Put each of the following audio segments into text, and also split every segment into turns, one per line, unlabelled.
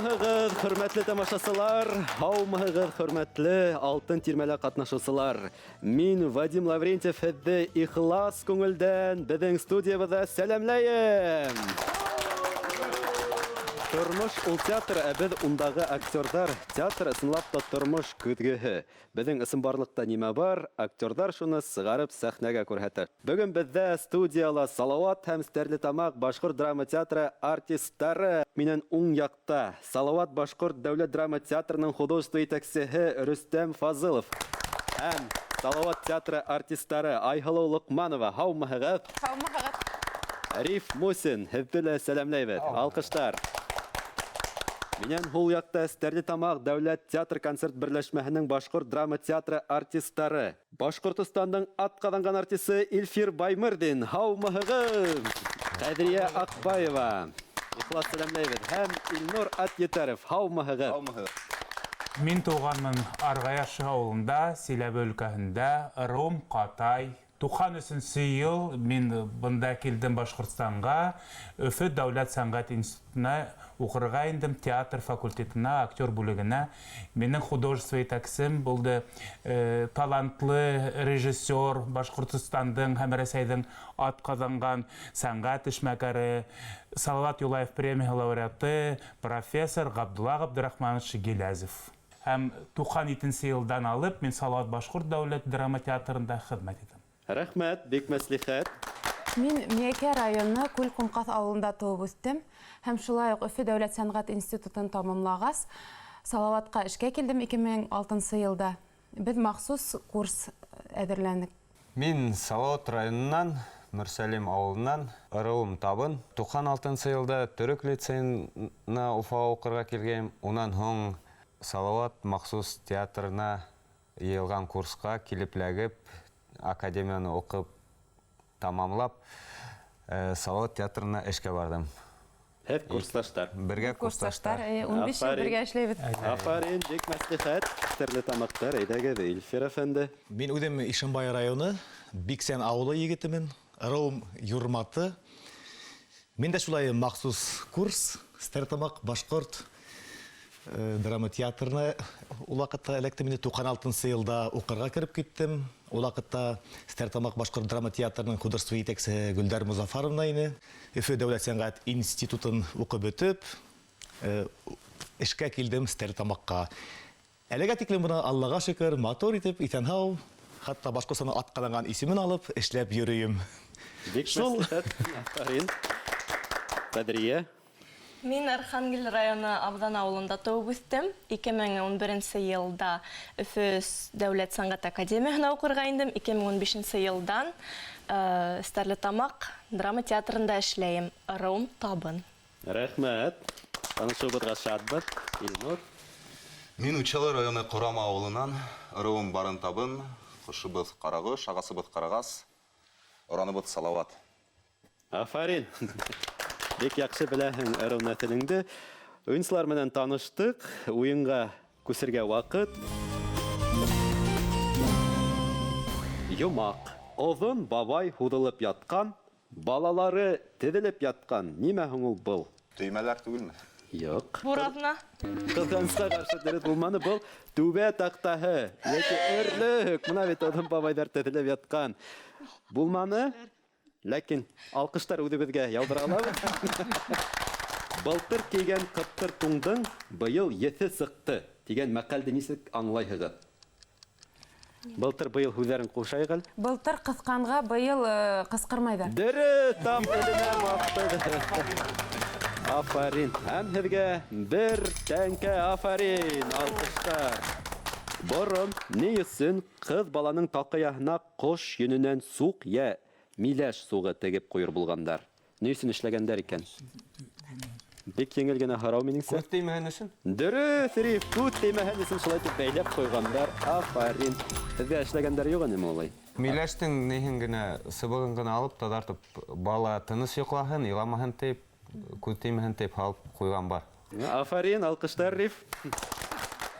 Һаумыһығыҙ, хөрмәтле тамашасылар, һаумыһығыҙ, хөрмәтле Алтын тирмәлә ҡатнашыусылар. Мин Вадим Лаврентьев һеҙҙе ихлас күңелдән беҙҙең студиябыҙҙа сәләмләйем. Тормош ул театр, ә беҙ ундағы актерҙар. Театр ысынлап та тормош көҙгөһө. Беҙҙең ысынбарлыҡта нимә бар, актерҙар шуны сығарып сәхнәгә күрһәтә. Бөгөн беҙҙә студияла Салауат һәм Стәрлетамаҡ башҡорт драма театры артисттары. Минән уң яҡта Салауат башҡорт дәүләт драма театрының художество етәксеһе Рөстәм Фазылов һәм Салауат театры артисттары Айһылыу Лоҡманова. Һаумыһығыҙ?
Һаумыһығыҙ.
Риф Мусин, һеҙҙе лә сәләмләйбеҙ. Алҡыштар. Минән һул яҡта Стәрлетамаҡ дәүләт театр концерт берләшмәһенең башҡорт драма театры артисттары. Башҡортостандың атҡаҙанған артисы Илфир Баймырҙин. Һаумыһығыҙ? Ҡәҙриә Аҡбаева. Ихлас сәләмләйбеҙ. Һәм Илнур Атйетәров. Һаумыһығыҙ?
Һаумыһығыҙ.
Мин тыуғанмын Арғаяш ауылында, Силәбе өлкәһендә, ырыуым Ҡатай. 93 йыл мин бында килдем Башҡортостанға, Өфө дәүләт сәнғәт институтына уҡырға индем, театр факультетына, актер бүлегенә. Минең художество етәксем булды талантлы режиссер, Башҡортостандың һәм Рәсәйҙең атҡаҙанған сәнғәт эшмәкәре, Салават Юлаев премияһы лауреаты, профессор Ғабдулла Ғабдрахманович Гилязев. Һәм 97 йылдан алып мин Салават башҡорт дәүләт драма театрында хеҙмәт итәм.
Рәхмәт, бик мәслихәт.
Мин Миәкә районы Күл-Ҡумҡаҫ ауылында тыуып үҫтем һәм шулай уҡ Өфө дәүләт сәнғәт институтын тамамлағас, Салаватҡа эшкә килдем 2006 йылда. Беҙ махсус курс әҙерләнек.
Мин Салават районынан, Мөрсәлим ауылынан, ырыуым Табын. 96 йылда Төрөк лицейына Уфаға уҡырға килгәйнем. Унан һуң Салават махсус театрына йыйылған курсҡа килеп эләгеп, академияны уҡып тамамлап, Салават театрына эшкә барҙым.
Һеҙ курсташтар.
Бергә
Курсташтар,
курсташтар.
15 йыл
Афарин.
бергә эшләйбеҙ.
Афарин, бик мәслихәт. Стәрлетамаҡтар, әйҙәгеҙ, Илфир әфәнде.
Мин үҙем Ишембай районы, Биксән ауылы егетемен, ырыуым Юрматы. Мин дә шулай махсус курс Стәрлетамаҡ башҡорт драма театрына ул ваҡытта эләктем. Инде 96 йылда уҡырға кереп киттем. Ул ваҡытта Стәрлетамаҡ башҡорт драма театрының художество етәксеһе Гөлдәр Мозафаровна ине. Өфө дәүләт сәнғәт институтын уҡып бөтөп, эшкә килдем Стәрлетамаҡҡа. Әлегә тиклем бына Аллаға шөкөр, матур итеп, иҫән-һау, хатта Башҡортостандың атҡаҙанған исемен алып эшләп йөрөйөм.
Бик
Шул.
мәслихәт. Афарин. Ҡәҙриә.
Мин Архангел районы Абҙан ауылында тыуып үҫтем. 2011 йылда Өфө дәүләт сәнғәт академияһына уҡырға индем. 2015 йылдан Стәрлетамаҡ драма театрында эшләйем. Ырыуым Табын.
Рәхмәт. Танышыуыбыҙға шатбыҙ. Илнур.
Мин Учалы районы Ҡорама ауылынан, ырыуым Барын Табын, ҡошобоҙ Ҡарағош, ағасыбыҙ Ҡарағас, ораныбыҙ Салауат.
Афарин. Бик яҡшы беләһең ырыу нәҫелеңде. Уйынсылар менән таныштыҡ. Уйынға күсергә ваҡыт. Йомаҡ. Оҙон бабай һуҙылып ятҡан, балалары теҙелеп ятҡан. Нимә һуң ул был?
Төймәләр түгелме?
Юҡ.
Бураҙна.
Ҡыҙғанысҡа ҡаршы дөрөҫ булманы. Был түбә таҡтаһы йәки өрлөк. Бына бит оҙон бабайҙар теҙелеп ятҡан. Булманы. Ләкин алҡыштар үҙебеҙгә яуҙыра алабыҙ. Былтыр кейгән ҡыптыр туңдың быйыл еҫе сыҡты тигән мәҡәлде нисек аңлайһығыҙ? Былтыр быйыл һүҙҙәрен ҡушайыҡ әле.
Былтыр ҡыҫҡанға быйыл ҡысҡырмайҙар.
Дөрөҫ, там теленә баҫты. Афарин. Һәм һеҙгә бер тәңкә афарин. Алҡыштар. Борон ни өсөн ҡыҙ баланың таҡыяһына ҡош йөнөнән суҡ йә миләш суғы тегеп ҡуйыр булғандар? Ни өсөн эшләгәндәр икән? Бик еңел генә һорау минеңсә.
Күҙ теймәһен өсөн?
Дөрөҫ, Риф, күҙ теймәһен өсөн шулай итеп бәйләп ҡуйғандар. Афарин. Һеҙгә эшләгәндәр юҡ инеме улай?
Миләштең ниһен генә, сыбығын генә алып, таҙартып, бала тыныс йоҡлаһын, иламаһын тип, күҙ теймәһен тип һалып ҡуйған бар.
Афарин, алҡыштар, Риф.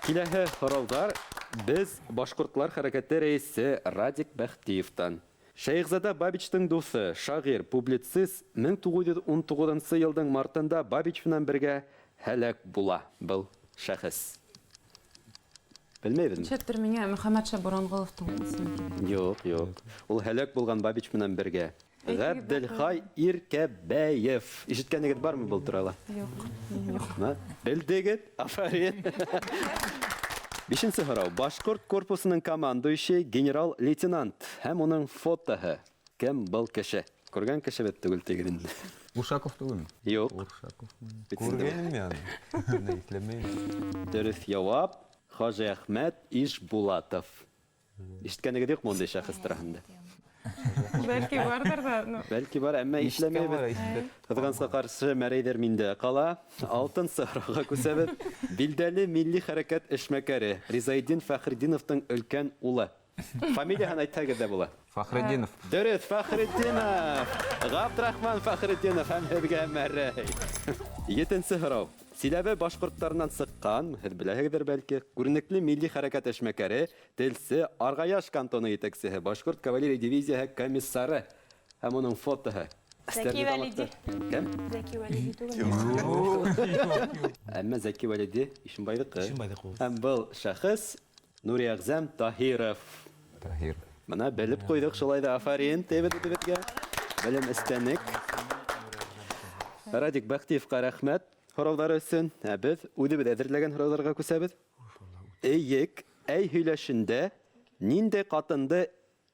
Киләһе һорауҙар беҙ башҡортлар хәрәкәте рәйесе Радик Бәхтиевтан. Шәйехзада Бабичтың дуҫы, шағир, публицист 1919 йылдың мартында Бабич менән бергә һәләк була был шәхес? Белмәйбеҙме?
Ничектер миңә Мөхәммәтша Буранғоловтың исеме килә.
Юҡ, юҡ. Ул һәләк булған Бабич менән бергә. Ғәбделхай Иркәбәев. Ишеткәнегеҙ бармы был турала?
Юҡ, юҡ.
На, белдегеҙ, афарин. Бишенсе һорау. Башҡорт корпусының командующий генерал-лейтенант һәм уның фотоһы. Кем был кеше? Күргән кеше бит түгел тигеҙ инде.
Ушаков түгелме?
Юҡ.
Ушаков.
Бит инде.
Күргәнем мин аны. Ни иҫләмәйем.
Дөрөҫ яуап Хажиәхмәт Ишбулатов. Ишеткәнегеҙ юҡмы ундай шәхес тураһында?
Бәлки барҙыр ҙа, ну.
Бәлки бар, әммә иҫләмәйбеҙ. Ҡыҙғанысҡа ҡаршы мәрәйҙәр миндә ҡала. Алтынсы һорауға күсәбеҙ. Билдәле милли хәрәкәт эшмәкәре Ризаэддин Фәхретдиновтың өлкән улы. Фамилияһын әйтһәгеҙ ҙә була.
Фәхретдинов.
Дөрөҫ, Фәхретдинов. Ғабдрахман Фәхретдинов һәм һеҙгә мәрәй. Етенсе һорау. Силәбе башҡорттарынан сыҡҡан, һеҙ беләһегеҙҙер бәлки, күренекле милли хәрәкәт эшмәкәре, телсе, Арғаяш кантоны етәксеһе, башҡорт кавалерия дивизияһы комиссары һәм уның фотоһы.
Зәки Вәлиди.
Кем?
Зәки Вәлиди түгел.
Әммә Зәки Вәлиди Ишембайҙыҡы.
Ишембайҙыҡы ул.
Һәм был шәхес Нуриәғзәм Таһиров.
Таһир.
Бына белеп ҡуйҙыҡ шулай ҙа, афарин тибеҙ үҙебеҙгә. Белем эстәнек. Радик Бәхтиевҡа рәхмәт һорауҙары өсөн. Ә беҙ үҙебеҙ әҙерләгән һорауҙарға күсәбеҙ. Эйек, әй һөйләшендә ниндәй ҡатынды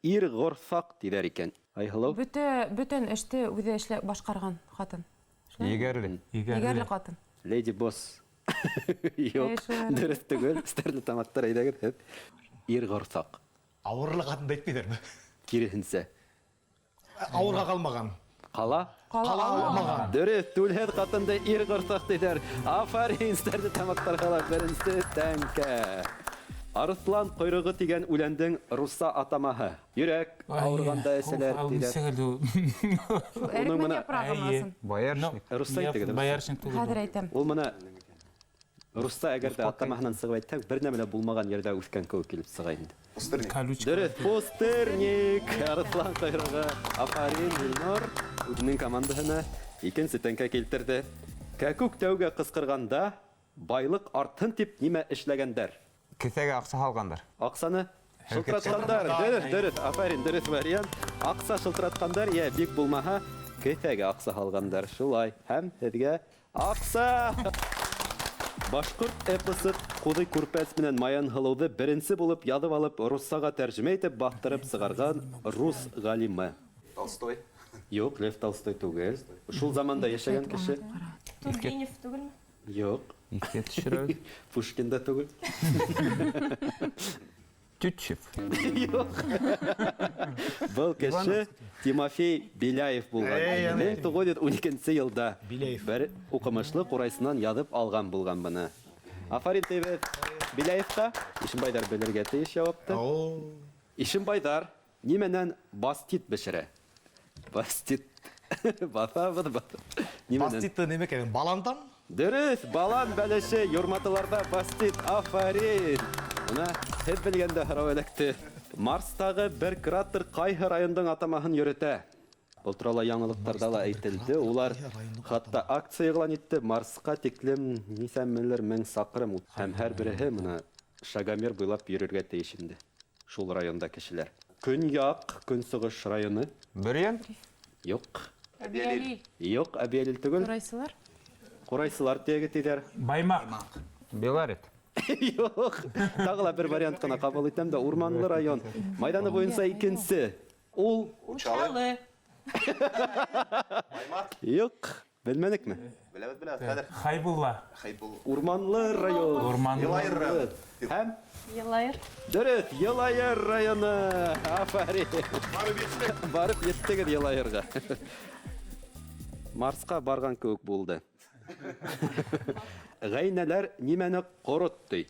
ир ғорҫаҡ тиҙәр икән? Айһылыу?
Бөтә, бөтөн эште үҙе эшләп башҡарған ҡатын.
Егәрле.
Егәрле ҡатын.
Леди босс. Юҡ,
Әй, шулай.
дөрөҫ түгел. Стәрлетамаҡтар әйҙәгеҙ һеҙ. Ир ғорҫаҡ.
Ауырлы ҡатын әйтмәйҙәрме?
Киреһенсә.
Ауырға ҡалмаған.
Ҡала?
Ҡала алмаған.
Дөрөҫ, түлһеҙ ҡатынды ир ғорҫаҡ тиҙәр. Афарин, Стәрлетамаҡтарға ла беренсе тәңкә. Арыҫлан ҡойроғо тигән үләндең русса атамаһы. Йөрәк ауырғанда эсәләр тиҙәр.
Шул
Уның
әрекмән
бына-
япрағы
Әйе.
масын.
Боярышник.
Русса әйтегеҙ, русса.
Боярышник түгел.
Хәҙер әйтәм.
Ул мына русса әгәр ҙә атамаһынан сығып әйтһәң, бер нәмә лә булмаған ерҙә үҫкән кеүек килеп сыға инде.
Пустырник.
Колючка.
Дөрөҫ, пустырник. Арыҫлан ҡойроғо. Афарин, Илнур үҙенең командаһына икенсе тәңкә килтерҙе. Кәкүк тәүгә ҡысҡырғанда байлыҡ артһын тип нимә эшләгәндәр?
Кеҫәгә аҡса һалғандар.
Аҡсаны шылтыратҡандар. Дөрөҫ, дөрөҫ. Афарин, дөрөҫ вариант. Аҡса шылтыратҡандар, йә бик булмаһа, кеҫәгә аҡса һалғандар. Шулай. Һәм һеҙгә аҡса! Башҡорт эпосы Ҡуҙый Күрпәс менән Маян һылыуҙы беренсе булып яҙып алып, руссаға тәржемә итеп баҫтырып сығарған рус ғалимы.
Толстой.
Юҡ, Лев Толстой түгел. Шул заманда йәшәгән кеше.
Тургенев түгелме?
Юҡ.
Иҫкә төшөрәбеҙ.
Пушкин да түгел.
Тютчев.
Юҡ. Был кеше Тимофей Беляев булған.
Эй, ана.
1912 йылда
Беляев.
бер уҡымышлы ҡурайсынан яҙып алған булған быны. Афарин тибеҙ Беляевҡа. Ишембайҙар белергә тейеш яуапты.
О,
Ишембайҙар нимәнән бастит бешерә? Бастит. Баҫабыҙ, баҫ. Нимәнән?
Баститты нимә икән? Баландан?
Дөрөҫ, балан бәлеше, юрматыларҙа бастит. Афарин. Бына һеҙ белгәндә һорау эләкте. Марстағы бер кратер ҡайһы райондың атамаһын йөрөтә? Был турала яңылыҡтарҙа ла әйтелде. Улар хатта акция иғлан итте. Марсҡа тиклем нисәмәлер мең саҡрым. Һәм һәр береһе мына шагомер буйлап йөрөргә тейеш инде. Шул районда кешеләр. Көньяҡ, Көнсығыш районы.
Бөрйән?
Юҡ.
Әбйәлил.
Юҡ, Әбйәлил түгел.
Ҡурайсылар?
Ҡурайсылар тиәге тиҙәр.
Баймаҡ.
Белорет.
Юҡ. Тағы ла бер вариант ҡына ҡабул итәм дә, урманлы район. Майҙаны буйынса икенсе. Ул
Учалы.
Учалы.
Баймаҡ.
Юҡ. Белмәнекме?
Беләбеҙ, беләбеҙ. Хәҙер.
Хайбулла.
Хайбулла.
Урманлы район.
Урманлы.
Йылайыр районы.
Һәм
Йылайыр.
Дөрөҫ, Йылайыр районы. Афарин.
Барып еттек.
Барып еттегеҙ Йылайырға. Марсҡа барған кеүек булды. Ғәйнәләр нимәне ҡорот ти?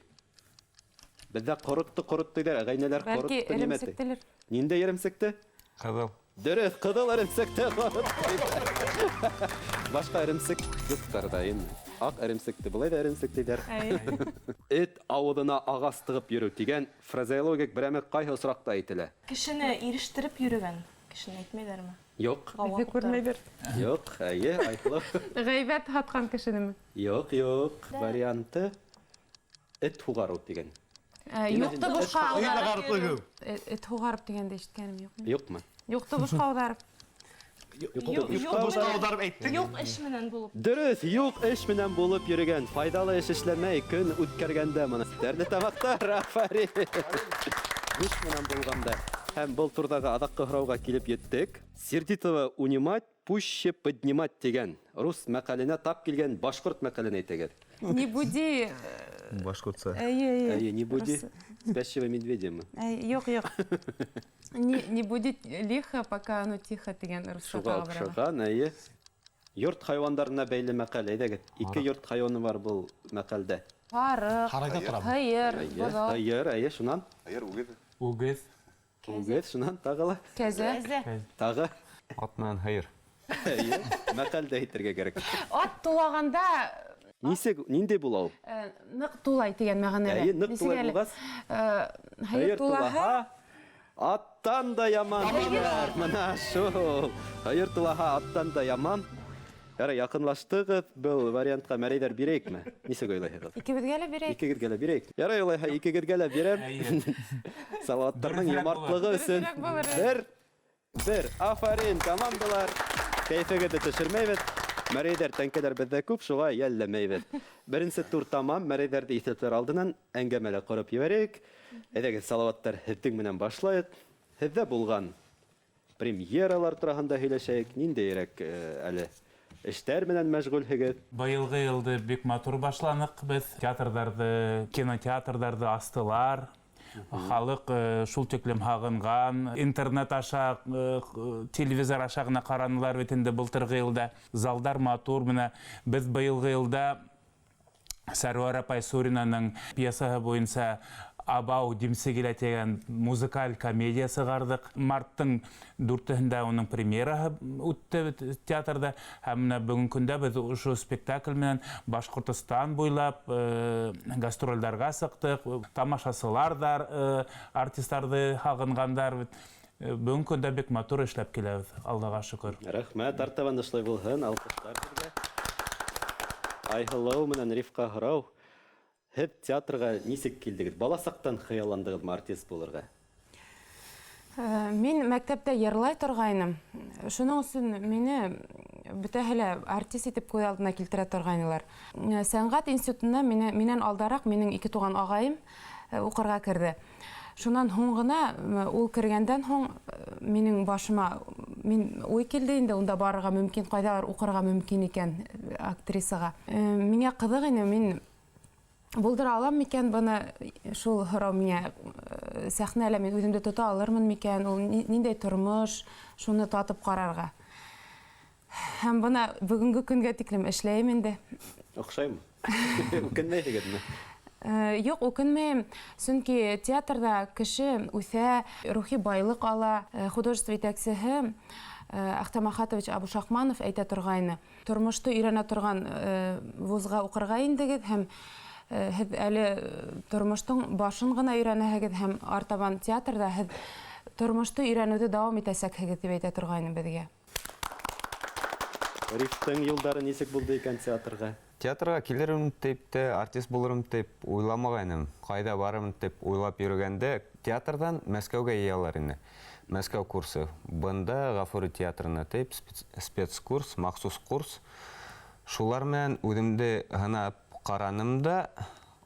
Беҙҙә ҡоротто ҡорот тиҙәр, ә ғәйнәләр
Бәлки
ҡоротто нимә ти?
эремсектелер.
Ниндәй эремсекте?
Ҡыҙыл.
Дөрөҫ, ҡыҙыл эремсекте ҡорот тиҙәр. Башҡа эремсек юҡтыр ҙа инде. Аҡ эремсекте былай ҙа эремсек тиҙәр.
Әйе.
Эт ауыҙына ағас тығып йөрөү тигән фразеологик берәмек ҡайһы осраҡта әйтелә?
Кешене ирештереп йөрөгән кешене әйтмәйҙәрме?
Юҡ.
Ғауға
Беҙҙе
ҡуптарып.
күрмәйҙәр.
Юҡ, әйе, Айһылыу.
Ғәйбәт һатҡан кешенеме?
Юҡ, юҡ. Варианты эт һуғарыу тигән.
Э, Юҡты бушҡа ауҙарып.
Йөрөү.
Эт һуғарып тигәнде ишеткәнем юҡ.
Юҡмы?
Юҡты бушҡа ауҙарып.
Юҡты бушҡа ауҙарып әйттең.
Юҡ эш менән булып.
Дөрөҫ, юҡ эш менән булып йөрөгән, файҙалы эш эшләмәй көн үткәргәндә моны. Стәрлетамаҡтар, афарин. Эш менән булғанда. Һәм был турҙағы аҙаҡҡы һорауға килеп еттек. Сердитого унимать, пуще поднимать тигән рус мәҡәленә тап килгән башҡорт мәҡәлен әйтегеҙ.
Не буди.
Башҡортса.
Әйе, әйе.
Әйе, не буди
Рус-
спящего медведя мы.
Әй, Юҡ, юҡ. Не, не будет лихо, пока оно тихо тигән русса
Шуға
тағы берәү.
оҡшаған, әйе. Йорт хайуандарына бәйле мәҡәл, әйҙәгеҙ. Ике йорт хайуаны бар был мәҡәлдә.
Һарыҡ,
Һарайҙа торам.
һыйыр,
Әйе,
быҙау,
һыйыр, әйе, шунан.
Һыйыр, үгеҙ.
Үгеҙ.
Үгеҙ, шунан тағы ла.
кәзә.
Тағы.
Ат менән һыйыр.
Әйе, мәҡәлде әйтергә кәрәк.
Ат тулағанда
Нисек, ниндәй була ул?
э, ныҡ тулай тигән мәғәнәлә.
Әйе, ныҡ
Нисек
тулай
әле?
булғас,
Э, Һыйыр тулаһа,
аттан да яман тиҙәр. Мына шул. Һыйыр тулаһа аттан да яман. Ярай, яҡынлаштығыҙ. Был вариантҡа мәрәйҙәр бирәйекме? Нисек уйлайһығыҙ?
икебеҙгә лә бирәйек.
Икегеҙгә лә бирәйек. Ярай, улайһа икегеҙгә лә бирәм.
Әйе.
Салауаттарҙың
Дөрөҫөрәк
йомартлығы өсөн
Дөрөҫөрәк булыр.
бер, бер. Афарин, командалар. Кәйефегеҙҙе төшөрмәйбеҙ. Мәрәйҙәр, тәңкәләр беҙҙә күп, шуға йәлләмәйбеҙ. Беренсе тур тамам. Мәрәйҙәрҙе иҫәпләр алдынан әңгәмә лә ҡороп ебәрәйек. Әйҙәгеҙ, Салауаттар, һеҙҙең менән башлайыҡ. Һеҙҙә булған премьералар тураһында һөйләшәйек. Ниндәйерәк әле эштәр менән мәшғүлһегеҙ?
Быйылғы йылды бик матур башланыҡ беҙ. Театрҙарҙы, кинотеатрҙарҙы астылар. Халыҡ шул тиклем һағынған. Интернет аша, телевизор аша ғына ҡаранылар бит инде былтырғы йылда. Залдар матур. Менә беҙ быйылғы йылда Сәруәр апай Суринаның пьесаһы буйынса Абау димсе килә тигән музыкаль комедия сығарҙыҡ. Марттың дүртеһендә уның премьераһы үтте бит театрҙа. Һәм менә бөгөнгө көндә беҙ ошо спектакль менән Башҡортостан буйлап гастролдәргә сыҡтыҡ. Тамашасылар ҙа артистарҙы һағынғандар бит. Бөгөнгө көндә бик матур эшләп киләбеҙ, Аллаға шөкөр.
Рәхмәт, артабан да шулай булһын, алҡыштар һеҙгә. Айһылыу менән Рифҡа һорау. Һеҙ театрға нисек килдегеҙ? Бала саҡтан хыялландығыҙмы артист булырға?
Мин мәктәптә йырлай торғайным. Шуның өсөн мине бөтәһе лә артист итеп күҙ алдына килтерә торғайнылар. Сәнғәт институтына минән алдараҡ минең ике туған ағайым уҡырға керҙе. Шунан һуң ғына, ул кергәндән һуң, минең башыма мин уй килде инде, унда барырға мөмкин, ҡайҙалыр уҡырға мөмкин икән актрисаға. Миңә ҡыҙыҡ ине, мин булдыра алам микән быны, шул һорау миңә, сәхнәлә мин үҙемде тота алырмын микән, ул ниндәй тормош, шуны татып ҡарарға. Һәм бына бөгөнгө көнгә тиклем эшләйем инде.
Оҡшаймы? Үкенмәйһегеҙме?
Юҡ, үкенмәйем. Сөнки театрҙа кеше үҫә, рухи байлыҡ ала. Художество етәксеһе Ахтам Ахатович Абушахманов әйтә торғайны. Тормошто өйрәнә торған вузға уҡырға индегеҙ һәм һеҙ әле тормоштоң башын ғына өйрәнәһегеҙ һәм артабан театрҙа һеҙ тормошто өйрәнеүҙе дауам итәсәкһегеҙ тип әйтә торғайны беҙгә.
Рифтең юлдары нисек булды икән театрға?
Театрға килермен тип тә, артист булырым тип уйламағайным. Ҡайҙа барырмын тип уйлап йөрөгәндә, театрҙан Мәскәүгә йыялар ине. Мәскәү курсы. Бында Ғафури театрына тип спецкурс, махсус курс. Шулар менән үҙемде һынап ҡараным да,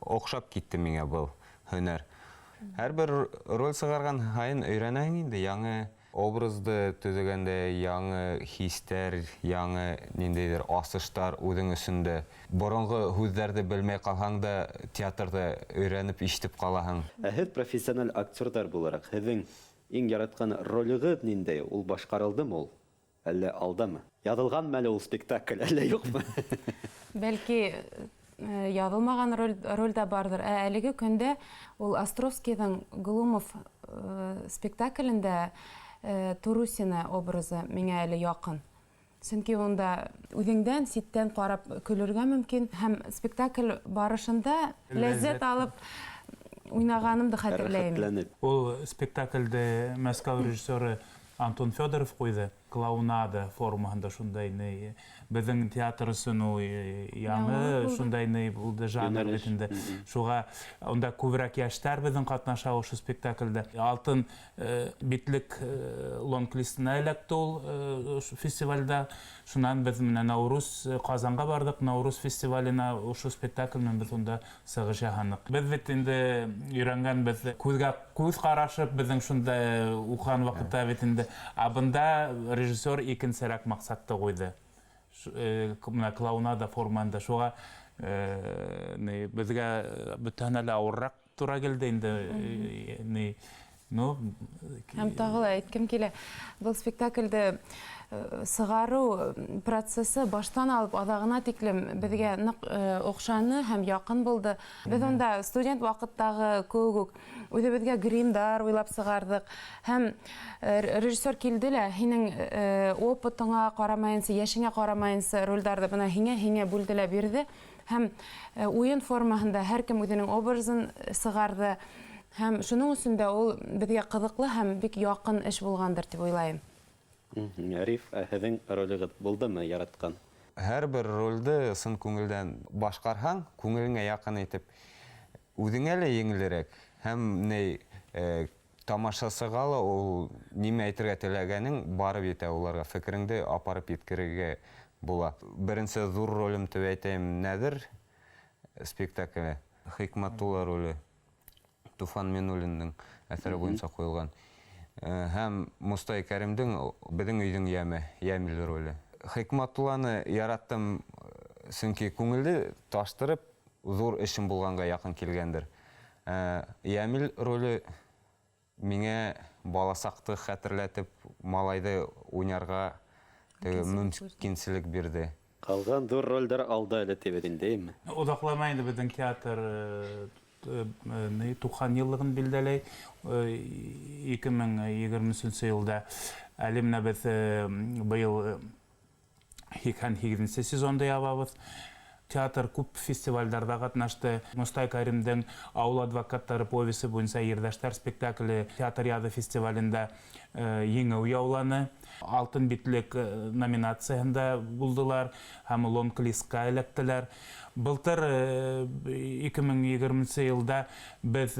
оҡшап китте миңә был һөнәр. Һәр бер роль сығарған һайын өйрәнәһең инде, яңы образды төҙөгәндә, яңы хистәр, яңы ниндәйҙер асыштар үҙең өсөн дә. Боронғо һүҙҙәрҙе белмәй ҡалһаң да, театрҙа өйрәнеп ишетеп ҡалаһың.
Ә һеҙ профессиональ актерҙар булараҡ, һеҙҙең иң яратҡан ролегеҙ ниндәй? Ул башҡарылдымы ул? Әллә алдамы? Яҙылғанмы әле ул спектакль, әллә юҡмы?
Бәлки яҙылмаған роль дә барҙыр. Ә әлеге көндә ул Островскийҙың Глумов спектаклендә Турусина образы миңә әле яҡын. Сөнки унда үҙеңдән ситтән ҡарап көлөргә мөмкин һәм спектакль барышында ләззәт алып уйнағанымды хәтерләйем.
Рәхәтләнеп.
Ул спектаклде Мәскәү режиссеры Антон Федоров ҡуйҙы. Клоунада формаһында шундай ни. Беҙҙең театр өсөн ул яңы шундай ни булды жанр бит инде. Шуға унда күберәк йәштәр беҙҙең ҡатнаша ошо спектаклдә. Алтын битлек лонг-листына эләкте ул фестивальдә. Шунан беҙ менән Наурус Ҡазанға барҙыҡ. Наурус фестиваленә ошо спектакль менән беҙ унда сығыш яһаныҡ. Беҙ бит инде өйрәнгәнбеҙ күҙгә күҙ ҡарашып, беҙҙең шунда уҡыған ваҡытта бит инде. Ә бында режиссер икенсерәк маҡсатты ҡуйҙы. Менә клоунада форманда шуға беҙгә бөтәһенә лә ауырыраҡ тура килде инде. Ну,
һәм тағы ла әйткем килә, был спектаклде сығарыу процессы баштан алып аҙағына тиклем беҙгә ныҡ оҡшаны һәм яҡын булды. Беҙ унда студент ваҡыттағы кеүек үк үҙебеҙгә гримдар уйлап сығарҙыҡ. Һәм режиссер килде лә, һинең опытыңа ҡарамайынса, йәшеңә ҡарамайынса ролдәрҙе бына һиңә бүлде лә бирҙе. Һәм уйын формаһында һәр кем үҙенең образын сығарҙы. Һәм шуның өсөн дә ул беҙгә ҡыҙыҡлы һәм бик яҡын эш булғандыр тип уйлайым.
Риф, ә һеҙҙең ролегеҙ булдымы яратҡан?
Һәр бер ролде ысын күңелдән башҡарһаң, күңелеңә яҡын итеп, үҙеңә лә еңелерәк. Һәм тамашасыға ла ул нимә әйтергә теләгәнең барып етә уларға, фекереңде апарып еткерергә була. Беренсе ҙур ролем тип әйтәйем, Нәҙер спектакле, Хикмәтулла роле. Туфан Минуллиндың әҫәре буйынса ҡуйылған. Һәм Мостай Кәримдең Беҙҙең өйҙөң йәме, Йәмил роле. Хикмәтулланы яраттым, сөнки күңелде таштырып, ҙур эшем булғанға яҡын килгәндер. Йәмил роле миңә баласаҡты хәтерләтеп, малайҙы уйнарға мөмкинселек бирҙе.
Ҡалған ҙур ролдәр алда әле тип инде, әйме?
Оҙаҡламай инде беҙҙең театр 90 йыллығын билдәләй, 2023 йылда. Әле менә беҙ быйыл 88 сезонда ябабыҙ. Театр күп фестивальдәрҙә ҡатнашты. Мостай Кәримдең Ауыл адвокаттары повесы буйынса Ерҙәштәр спектакле театр яҙы фестивалендә еңеү яуланы. Алтын битлек номинацияһында булдылар һәм лонг-листҡа эләктеләр. Былтыр 2020 йылда беҙ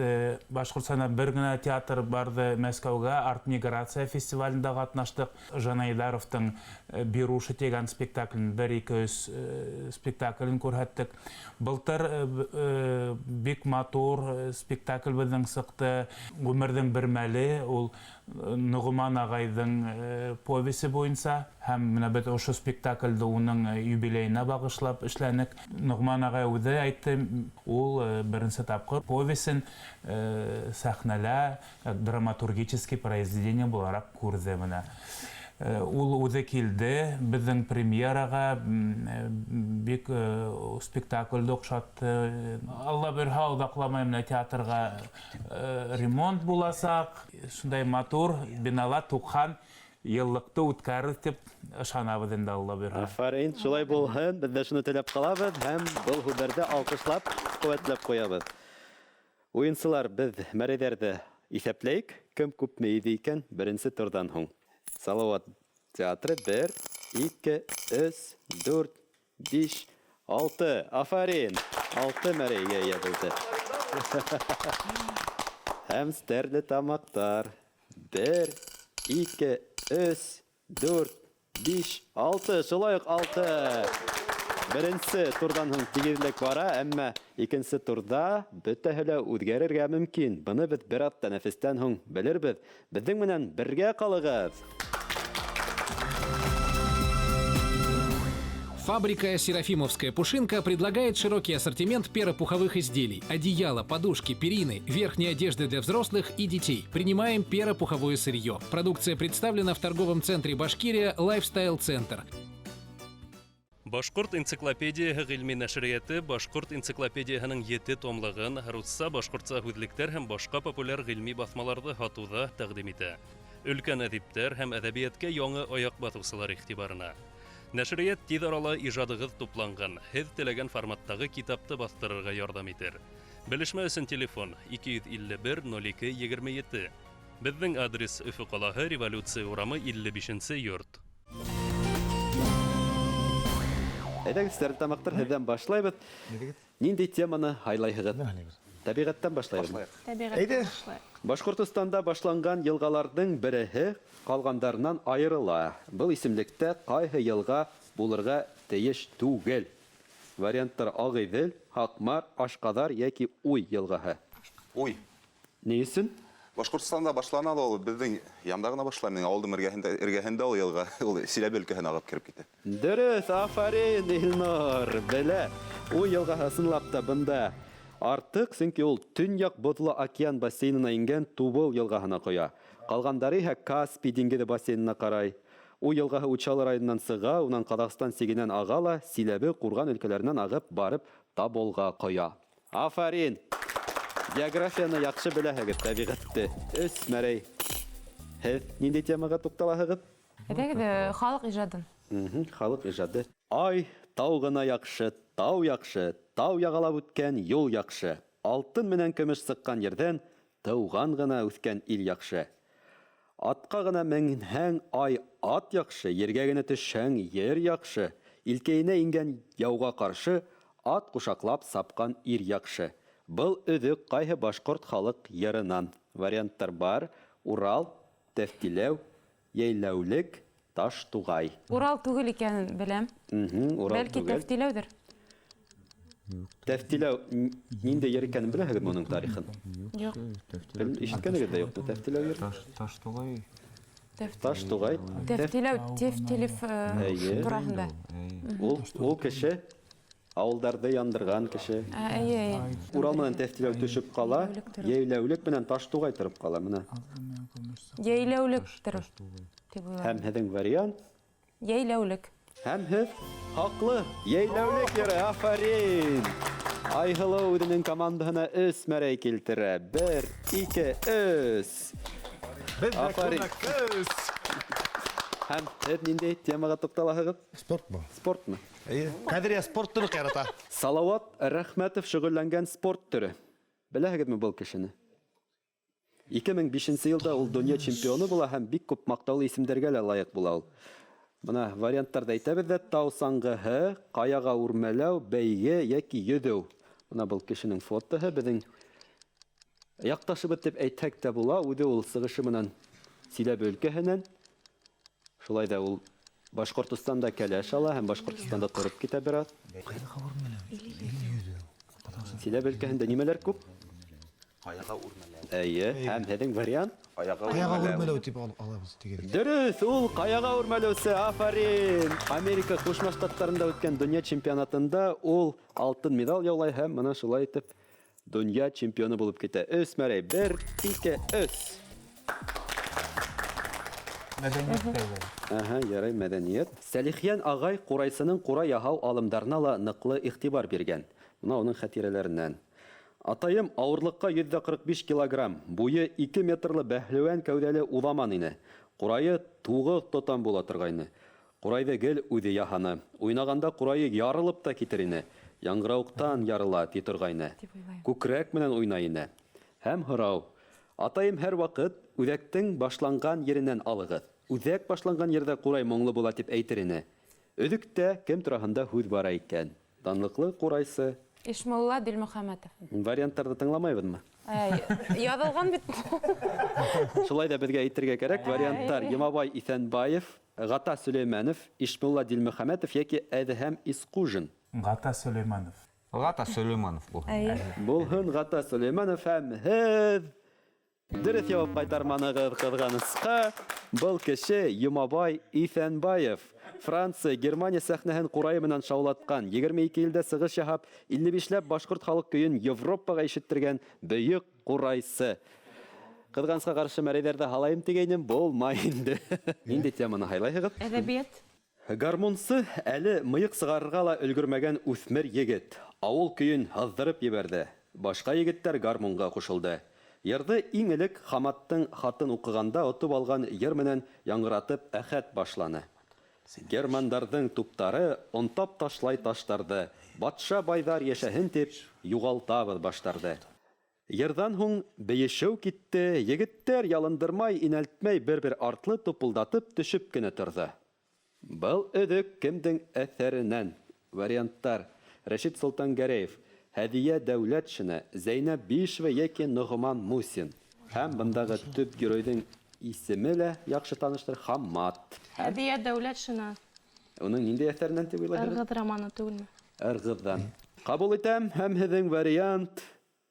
Башҡортостанда бер генә театр барҙы Мәскәүгә арт-миграция фестивалендә ҡатнаштыҡ. Жанайдаровтың Беруши тигән спектаклен, 1-2-3 спектаклен күрһәттек. Былтыр бик матур спектакль беҙҙең сыҡты. Ғүмерҙең бер мәле, ул Нуғман ағайҙың повесы буйынса, һәм менә беҙ ошо спектаклде уның юбилейына бағышлап эшләнек. Нуғман ағай үҙе әйтте, ул беренсе тапҡыр повесен сәхнәлә драматургический произведение булараҡ күрҙе менә. Ул үҙе килде беҙҙең премьераға, бик спектаклде оҡшатты. Алла бирһә, оҙаҡламай менә театрға ремонт буласаҡ. Шундай матур бинала 90 йыллыҡты үткәрер тип ышанабыҙ инде, Алла бирһә.
Афарин, шулай булһын, беҙ ҙә шуны теләп ҡалабыҙ һәм был һүҙҙәрҙе алҡышлап, ҡеүәтләп ҡуябыҙ. Уйынсылар, беҙ мәрәйҙәрҙе иҫәпләйек, кем күпме иҙе икән беренсе турҙан һуң. Салауат театры 1, 2, 3, 4, 5, 6. Афарин! 6 мәрәйгә эйә булды. Һәм Стәрлетамаҡтар. 1, 2, 3, 4, 5, 6. Шулай уҡ 6. Беренсе турҙан һуң тигеҙлек бара, әммә икенсе турҙа бөтәһе лә үҙгәрергә мөмкин. Быны беҙ бер аҙ тәнәфестән һуң белербеҙ. Беҙҙең менән бергә ҡалығыҙ.
Фабрика «Серафимовская пушинка» предлагает широкий ассортимент перопуховых изделий, одеяла, подушки, перины, верхней одежды для взрослых и детей. Принимаем перопуховое сырье. Продукция представлена в торговом центре «Башкирия» «Лайфстайл Центр».
Башҡорт энциклопедияһы ғилми нәшриәте Башҡорт энциклопедияһының 7 томлығын русса, башҡортса һүҙлектәр һәм башҡа популяр ғилми баҫмаларҙы һатыуҙа тәҡдим итә. Өлкән әҙиптәр һәм әҙәбиәткә яңы аяҡ баҫыусылар иғтибарына. Нәшриәт тиҙ арала ижадығыҙ тупланған, һеҙ теләгән форматтағы китапты баҫтырырға ярҙам итер. Белешмә өсөн телефон 251 02 27. Беҙҙең адрес: Өфө ҡалаһы, Революция урамы, 55 нсе йорт.
Әйҙәгеҙ, Стәрлетамаҡтар, һеҙҙән башлайбыҙ. Ниндәй теманы һайлайһығыҙ? Тәбиғәттән башлайбыҙ.
Тәбиғәттән башлайыҡ.
Башҡортостанда башланған йылғаларҙың береһе ҡалғандарынан айырыла. Был исемлектә ҡайһы йылға булырға тейеш түгел? Варианттар: Ағиҙел, Һаҡмар, Ашҡаҙар йәки Уй йылғаһы.
Уй.
Ни өсөн?
Башҡортостанда башлана ла ул беҙҙең янда ғына башлана, минең ауылдың эргәһендә, эргәһендә ул йылға, ул Силәбе өлкәһенә ағып кереп китә.
Дөрөҫ, афарин, Илнур, белә. Уй йылғаһы ысынлап та бында артыҡ, сөнки ул Төньяҡ боҙло океан бассейнына ингән Тубыл йылғаһына ҡоя. Ҡалғандары иһә Каспий диңгеҙе бассейнына ҡарай. Уй йылғаһы Учалы районынан сыға, унан Ҡаҙағстан сигенән аға ла Силәбе, Ҡурған өлкәләренән ағып барып Таболға ҡоя. Афарин! Географияны яҡшы беләһегеҙ, тәбиғәтте. Өс мәрәй. Һеҙ ниндәй темаға туҡталаһығыҙ?
Әйҙәгеҙ, халыҡ ижадын.
Халыҡ ижады. Ай, тау ғына яҡшы, тау яҡшы, тау яғалап үткән юл яҡшы. Алтын менән көмөш сыҡҡан ерҙән тыуған ғына үҫкән ил яҡшы. Атҡа ғына менһәң, ай, ат яҡшы, ергә генә төшһәң, ер яҡшы. Илкәйенә ингән яуға ҡаршы ат ҡушаҡлап сапҡан ир яҡшы. Был өҙөк ҡайһы башҡорт халыҡ йырынан? Варианттар бар: Урал, Тәфтиләү, Йәйләүлек, Таштуғай.
Урал түгел икәнен беләм.
Урал
Бәлки
түгел.
Тәфтиләүҙер.
Тәфтиләү ниндәй йыр икәнен беләһегеҙме уның тарихын?
Юҡ.
Ишеткәнегеҙ ҙә юҡмы Тәфтиләү йырын?
Таштуғай.
Таштуғай.
Тәфтиләү, Тефтелев
Әйе.
тураһында.
Ул, ул кеше ауылдарҙы яндырған кеше.
Әйе, әйе.
Урал менән Тәфтиләү төшөп ҡала, Йәйләүлек менән Таштуғай тороп ҡала менә.
Йәйләүлектер тип уйлайым.
Һәм һеҙҙең вариант?
Йәйләүлек.
Һәм һеҙ хаҡлы. Йәйләүлек йыры, афарин! Айһылыу үҙенең командаһына өс мәрәй килтерә. Бер, ике, өс.
Беҙ дә
Афарин.
күмәк өс.
Һәм һеҙ ниндәй темаға туҡталаһығыҙ?
Спортмы?
Спортмы?
Эйе. Ҡәҙриә спорт төрө ярата.
Салауат Рәхмәтов шөғөлләнгән спорт төрө. Беләһегеҙме был кешене? 2005 йылда ул донъя чемпионы була һәм бик күп маҡтаулы исемдәргә лә лайыҡ була ул. Бына варианттарҙы әйтәбеҙ ҙә: тау саңғыһы, ҡаяға үрмәләү, бәйге йәки йөҙөү. Бына был кешенең фотоһы, беҙҙең яҡташыбыҙ тип әйтһәк тә була, үҙе ул сығышы менән Силәбе өлкәһенән. Шулай ҙа ул Башҡортостанда кәләш ала һәм Башҡортостанда тороп китә бер аҙ. Силәбе өлкәһендә нимәләр күп?
Ҡаяға үрмәләү.
Эйе, һәм һеҙҙең вариант?
Ҡаяға
Ҡаяға
үрмәләү.
үрмәләү тип алабыҙ тигән.
Дөрөҫ, ул ҡаяға үрмәләүсе, афарин! Америка Ҡушма Штаттарында үткән донъя чемпионатында ул алтын медаль яулай һәм мына шулай итеп донъя чемпионы булып китә. Өс мәрәй, бер, ике, өс.
Мәҙәниәт тә
Аһа, ярай, мәҙәниәт. Сәлихйән ағай ҡурайсының ҡурай яһау алымдарына ла ныҡлы иғтибар биргән. Мына уның хәтирәләренән. Атайым ауырлыҡҡа 145 килограмм, буйы 2 метрлы бәһлеүән кәүҙәле уҙаман ине. Ҡурайы 9 тотам була торғайны. Ҡурайҙы гел үҙе яһаны. Уйнағанда ҡурайы ярылып та китер ине. Яңғырауыҡтан ярыла, ти торғайны.
Тип уйлайым.
Күкрәк менән уйнай ине. Һәм һорау. Атайым һәр ваҡыт үҙәктең башланған еренән алығыҙ. Үҙәк башланған ерҙә ҡурай моңло була тип әйтер ине. Өҙөктә кем тураһында һүҙ бара икән? Данлыҡлы ҡурайсы.
Ишмулла Дилмөхәмәтов.
Варианттарҙы тыңламайбыҙмы?
Әй, яҙылған бит.
Шулай ҙа беҙгә әйтергә кәрәк. Варианттар: Йомабай Иҫәнбаев, Ғата Сөләймәнов, Ишмулла Дилмөхәмәтов йәки Әҙһәм Исҡужин.
Ғата Сөләймәнов.
Ғата Сөләймәнов булһын.
Әйе.
Булһын Ғата Сөләймәнов һәм һеҙ дөрөҫ яуап ҡайтарманығыҙ, ҡыҙғанысҡа. Был кеше Йомабай Иҫәнбаев. Франция, Германия сәхнәһен ҡурайы менән шаулатҡан, 22 илдә сығыш яһап, 55ләп башҡорт халыҡ көйөн Европаға ишеттергән бөйөк ҡурайсы. Ҡыҙғанысҡа ҡаршы мәрәйҙәрҙе һалайым тигәйнем, булмай инде. Ниндәй теманы һайлайһығыҙ?
Әҙәбиәт.
Гармунсы әле мыйыҡ сығарырға ла өлгөрмәгән үҫмер егет. Ауыл көйөн һыҙҙырып ебәрҙе. Башҡа егеттәр гармунға ҡушылды. Йырҙы иң элек Хаматтың хатын уҡығанда отоп алған йыр менән яңғыратып Әхәт башланы. Германдарҙың туптары онтап ташлай таштарҙы. Батша байҙар йәшәһен тип юғалтабыҙ баштарҙы. Йырҙан һуң бейешеү китте, егеттәр ялындырмай, инәлтмәй бер-бер артлы тупылдатып төшөп кенә торҙо. Был өҙөк кемдең әҫәренән? Варианттар, Рәшит Солтангәрәев, Һәҙиә Дәүләтшина, Зәйнәб Биишева йәки Ноғоман Мусин. Һәм бындағы төп геройҙың исеме лә яҡшы таныштыр, Хаммат. Һәм
Һәҙиә Дәүләтшина.
Уның ниндәй әҫәренән тип уйлайһығыҙ?
Ырғыҙ романы түгелме?
Ырғыҙҙан. Ҡабул итәм, һәм һеҙҙең вариант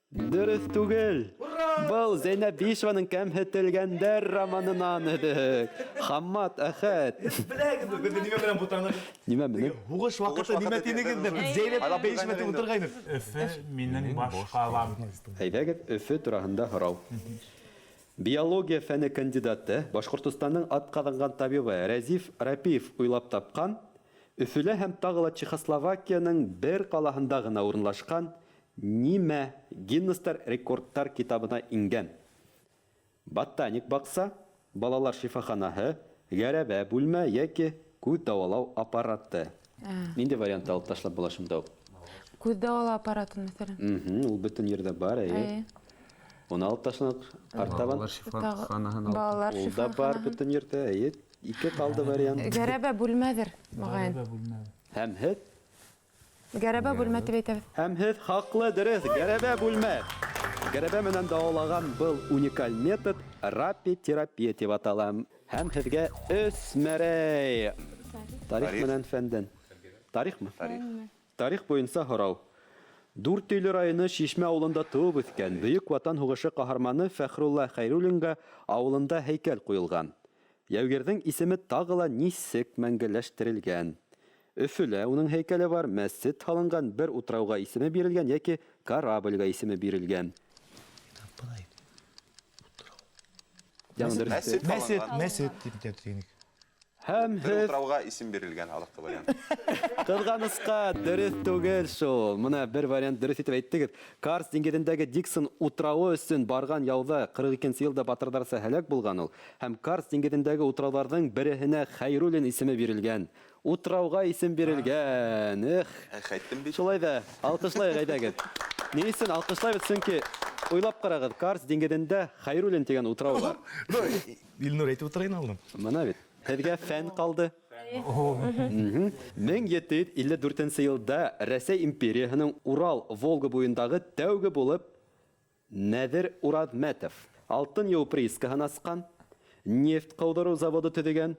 дөрөҫ түгел. Был Зәйнәб Биишеваның Кәмһетелгәндәр романынан өҙөк. Хаммат, Әхәт.
Беләгеҙме, беҙҙе нимә менән бутаныҡ?
Нимә менән?
Һуғыш ваҡыты нимә тинегеҙ ҙә, беҙ Зәйнәб Биишева тип ултырғайныҡ.
Өфө минең баш ҡалам.
Әйҙәгеҙ, Өфө тураһында һорау. Биология фәне кандидаты, Башҡортостандың атҡаҙанған табибы Рәзиф Рапиев уйлап тапҡан, Өфөлә һәм тағы ла Чехословакияның бер ҡалаһында ғына урынлашҡан нимә Гиннестар рекордтар китабына ингән? Ботаник баҡса, балалар шифаханаһы, гәрәбә бүлмә йәки күҙ дауалау аппараты. Ниндәй вариантты алып ташлап була шунда уҡ?
Күҙ дауалау аппаратын, мәҫәлән.
Ул бөтөн ерҙә бар, эйе.
Эйе.
Уны алып ташланыҡ артабан.
Балалар шифаханаһын алып
Балалар
Ул да бар
шифаханаһы.
бөтөн ерҙә, эйе. Ике ҡалды вариант.
Гәрәбә бүлмәҙер, моғайын.
Гәрәбә бүлмә.
Һәм һеҙ?
Гәрәбә бүлмә тип әйтәбеҙ.
Һәм һеҙ хаҡлы, дөрөҫ, гәрәбә бүлмә. Гәрәбә менән дауалаған был уникаль метод рапитерапия тип атала. Һәм һеҙгә өс мәрәй. Тарих менән фәндән. Тарихмы?
Тарих.
Тарих буйынса һорау. Дүртөйлө районы Шишмә ауылында тыуып үҫкән Бөйөк Ватан һуғышы ҡаһарманы Фәхрулла Хәйруллинға ауылында һәйкәл ҡуйылған. Яугирҙең исеме тағы ла нисек мәңгеләштерелгән? Өфөлә уның һәйкәле бар, мәсет һалынған, бер утрауға исеме бирелгән йәки корабльгә исеме бирелгән.
Мәсет
Мәсет,
һалынған.
мәсет тип әйтә тигәнек.
Һәм
Бер
һеҙ
утрауға исем бирелгән аҙаҡҡы вариант.
Ҡыҙғанысҡа, дөрөҫ түгел шул. Мына бер вариант дөрөҫ итеп әйттегеҙ. Карс диңгеҙендәге Диксон утрауы өсөн барған яуҙа ҡырыҡ икенсе йылда батырҙарса һәләк булған ул. Һәм Карс диңгеҙендәге утрауҙарҙың береһенә Хәйруллин исеме бирелгән. Утрауға исем бирелгән. Эх.
Эх, әйттем бит.
Шулай ҙа, алҡышлайыҡ әйҙәгеҙ. Ни өсөн алҡышлайбыҙ? Сөнки уйлап ҡарағыҙ, Карс диңгеҙендә Хәйруллин тигән утрау бар.
Илнур әйтеп ултыра ине алдан.
Мына бит. Һеҙгә фән ҡалды. Мең ете йөҙ илле дүртенсе йылда Рәсәй империяһының Урал-Волга буйындағы тәүге булып Нәҙер Ураҙмәтов алтын йыу приискаһын асҡан, нефть ҡыуҙырыу заводы төҙөгән,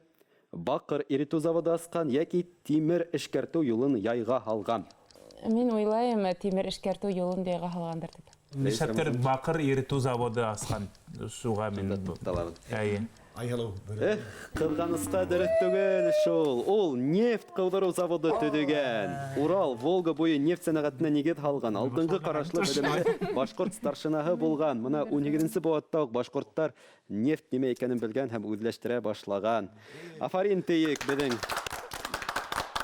баҡыр иретеү заводы асҡан йәки тимер эшкәртеү юлын яйға һалған.
Мин уйлайым, тимер эшкәртеү юлын яйға һалғандыр тип.
Нишләптер баҡыр иретеү заводы асҡан, шуға мин
Туҡталабыҙ.
Әйе.
Айһылыу бер.
Эх, ҡыҙғанысҡа дөрөҫ түгел шул. Ул нефть ҡыуҙырыу заводы төҙөгән. Урал, Волга буйы нефть сәнәғәтенә нигеҙ һалған. Алдынғы ҡарашлы белемле башҡорт старшинаһы булған. Мына ун һигеҙенсе быуатта уҡ башҡорттар нефть нимә икәнен белгән һәм үҙләштерә башлаған. Афарин тейек беҙҙең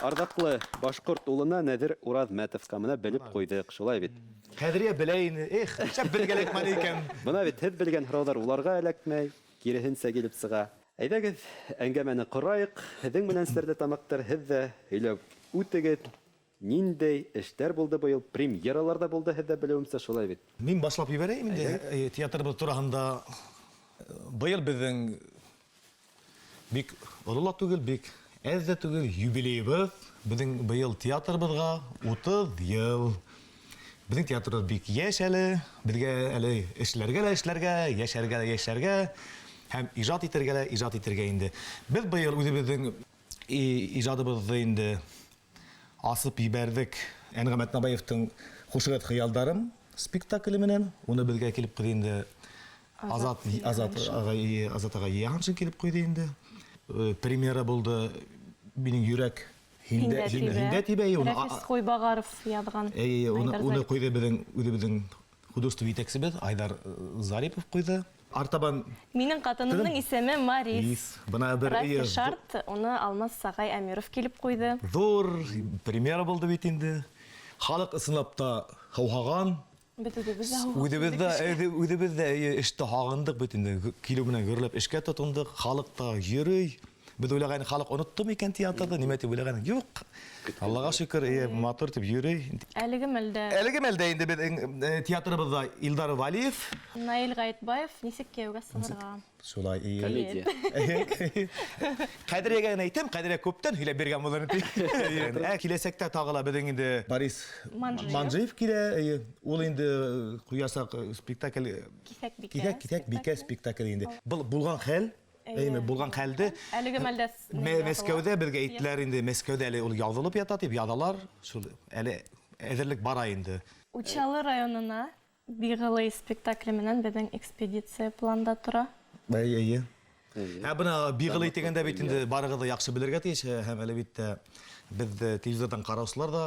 арҙаҡлы башҡорт улына Нәҙер Ураҙмәтовҡа. Мына белеп ҡуйҙыҡ, шулай бит.
Хәҙриә белә ине. Эх, шәп беҙгә эләкмәне икән.
Бына бит һеҙ белгән һорауҙар уларға эләкмәй, киреһенсә килеп сыға. Әйҙәгеҙ, әңгәмәне ҡорайыҡ. Һеҙҙең менән Стәрле тамаҡтар, һеҙ ҙә һөйләп үтегеҙ. Ниндәй эштәр булды быйыл? Премьералар ҙа булды һеҙҙә белеүемсә, шулай бит?
Мин башлап ебәрәйем инде, театрыбыҙ тураһында. Быйыл беҙҙең бик оло ла түгел, бик әҙ ҙә түгел юбилейыбыҙ. Беҙҙең быйыл театрыбыҙға утыҙ йыл. Беҙҙең театрыбыҙ бик йәш әле, беҙгә әле эшләргә лә эшләргә, йәшәргә лә йәшәргә һәм ижад итергә лә ижад итергә инде. Беҙ быйыл үҙебеҙҙең ижадыбыҙҙы инде асып ебәрҙек. Әнғәм Әтнабаевтың Хушығыҙ хыялдарым спектакле менән. Уны беҙгә килеп ҡуйҙы инде Азат ағай Йыһаншин килеп ҡуйҙы инде. Премьера булды Минең йөрәк һиндә,
Һиндә тибә.
һиндә тибә, уны
Рәфис Ҡуйбағаров яҙған.
Эйе,
Айдар
уны
Зарипов.
ҡуйҙы үҙебеҙҙең художество етәксебеҙ Айдар Зарипов ҡуйҙы. Артабан
Минең ҡатынымдың
Тыным.
исеме Марис.
Ис. Бына бер
Рафи
эйе,
Шарт, уны Алмаз Сағай Әмиров килеп ҡуйҙы.
Ҙур премьера булды бит инде. Халыҡ ысынлап та һыуһаған.
Беҙ үҙебеҙ дә һыуһаған.
Үҙебеҙ дә, үҙебеҙ дә, эйе, эште һағындыҡ бит инде. Килеү менән гөрләп эшкә тотондоҡ. Халыҡ та йөрөй. Беҙ уйлағайныҡ, халыҡ оноттомо икән театрҙы, нимә тип уйлағайныҡ. Юҡ. Аллаға шөкөр, эйе, матур итеп йөрөй.
Әлеге мәлдә
Әлеге мәлдә инде беҙҙең театрыбыҙҙа Илдар Валиев.
Наил Ғәйетбаев нисек кейәүгә сығырға.
Шулай, эйе.
Комедия.
Ҡәҙриәгә генә әйтәм, Ҡәҙриә күптән һөйләп биргән булыр инде. Ә киләсәктә тағы ла беҙҙең инде Борис
Манжиев.
Манжиев килә, эйе. Ул инде ҡуясаҡ спектакль
Киҫәк бикә.
Киҫәк, киҫәк бикә спектакль инде. Был булған хәл, әйеме, булған хәлде
Әлеге мәлдә
Мәскәүҙә беҙгә әйттеләр инде, Мәскәүҙә әле ул яҙылып ята тип яҙалар. Шул әле әҙерлек бара инде.
Учалы районына Биғылый спектакле менән беҙҙең экспедиция планда тора.
Әйе, әйе. Ә бына Биғылый тигәндә бит инде барығыҙ ҙа яҡшы белергә тейеш, һәм әлбиттә беҙ телевизорҙан ҡараусылар ҙа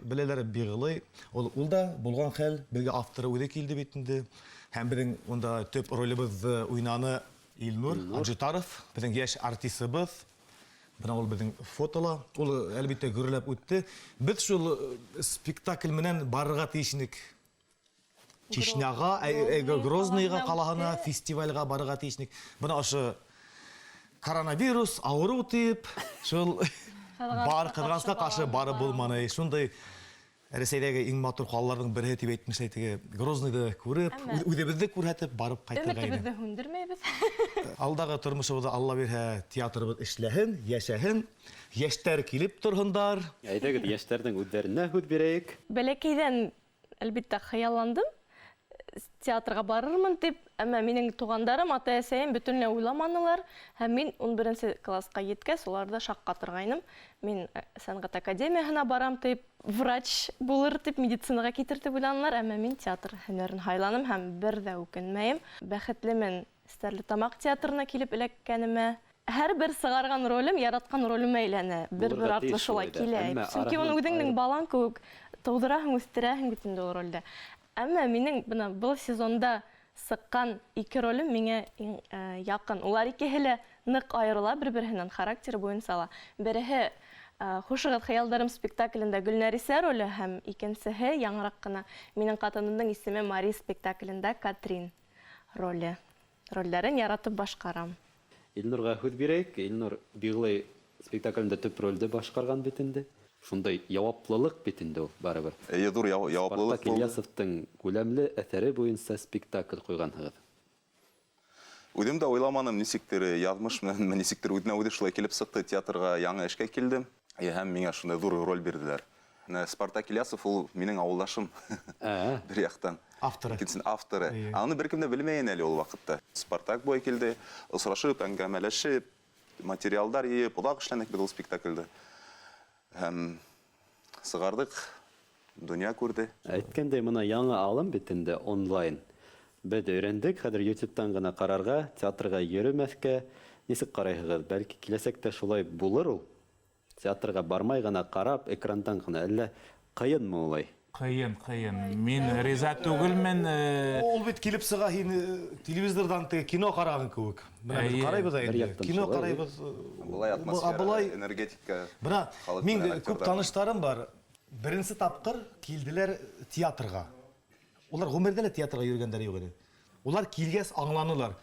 беләләр Биғылый. Ул да булған хәл, беҙгә авторы үҙе килде бит инде. Һәм беҙҙең унда төп ролебеҙҙе уйнаны Илнур Аджитаров, беҙҙең йәш артисыбыҙ. Бына ул беҙҙең фотола, ул әлбиттә гөрләп үтте. Беҙ шул спектакль менән барырға тейеш инек. Чечняға, Грозныйға ҡалаһына, фестивальға барырға тейеш инек. Бына ошо коронавирус, ауырыу тип, шул бар ҡыҙғанысҡа ҡаршы барып булманы. Шундай Рәсәйҙәге иң матур ҡалаларҙың береһе тип әйтмешәй теге Грозныйҙы күреп, үҙебеҙҙе күрһәтеп барып ҡайтырға ине.
Өмөтөбөҙҙө һүндермәйбеҙ.
Алдағы тормошобоҙҙа Алла бирһә, театрыбыҙ эшләһен, йәшәһен, йәштәр килеп торһондар.
Әйҙәгеҙ, йәштәрҙең үҙҙәренә һүҙ бирәйек.
Бәләкәйҙән, әлбиттә, хыялландым театрға барырмын тип, әммә минең туғандарым, ата-әсәйем бөтөнләй уйламанылар. Һәм мин ун беренсе класҡа еткәс, уларҙы шаҡ ҡатырғайным. Мин сәнғәт академияһына барам тип, врач булыр тип, медицинаға китер тип уйланылар, әммә мин театр һөнәрен һайланым һәм бер ҙә үкенмәйем. Бәхетлемен Стәрлетамаҡ театрына килеп эләккәнемә. Һәр бер сығарған ролем яратҡан ролемә әйләнә. Бер-бер
Булырға
артлы
тейеш
шулай
шулай да.
килә.
Әммә
Сөнки уны
араһынан
үҙеңдең
айырып
балаң кеүек тыуҙыраһың, үҫтерәһең бит инде ул ролдә. Әммә минең бына был сезонда сыҡҡан ике ролем миңә иң яҡын. Улар икеһе лә ныҡ айырыла бер-береһенән характер буйынса ла. Береһе Хушығыҙ хыялдарым спектаклендә Гөлнәрисә роле һәм икенсеһе яңыраҡ ҡына Минең ҡатынымдың исеме Мари спектаклендә Катрин роле. Ролдәрен яратып башҡарам.
Илнурға һүҙ бирәйек. Илнур Биғылый спектаклендә төп ролде башҡарған бит инде. Шундай яуаплылыҡ бит инде ул барыбер.
Эйе, ҙур яуаплылыҡ
Спартак
булды.
Ильясовтың күләмле әҫәре буйынса спектакль ҡуйғанһығыҙ.
Үҙем дә уйламаным, нисектер яҙмыш менән, нисектер үҙенә үҙе шулай килеп сыҡты, театрға яңы эшкә килдем. Һәм миңә шундай ҙур роль бирҙеләр. Менә Спартак Ильясов ул минең ауылдашым. Бер яҡтан.
Авторы.
Икенсен авторы. Аны бер кем дә белмәйен әле ул ваҡытта. Спартак буй килде, осрашып, әңгәмәләшеп, материалдар йыйып, оҙаҡ эшләнек беҙ ул спектаклде. Һәм сығарҙыҡ, донъя күрҙе.
Әйткәндәй, бына яңы алым бит инде онлайн. Беҙ өйрәндек, хәҙер YouTube-тан ғына ҡарарға, театрға йөрөмәҫкә. Нисек ҡарайһығыҙ? Бәлки киләсәктә шулай булыр ул? Театрға бармай ғына ҡарап, экрандан ғына. Әллә ҡыйынмы улай?
Ҡыйын, ҡыйын. Мин риза түгелмен
Ул бит килеп сыға һин телевизорҙан теге кино ҡараған кеүек. Бына беҙ
Әйе.
ҡарайбыҙ
Бер
инде.
яҡтан
Кино
шулай,
ҡарайбыҙ.
Былай атмосфера,
Былай
энергетика.
Бына
халыҡ
мин
менән
күп
актерҙар.
таныштарым бар. Беренсе тапҡыр килделәр театрға. Улар ғүмерҙә лә театрға йөрөгәндәре юҡ ине. Улар килгәс аңланылар.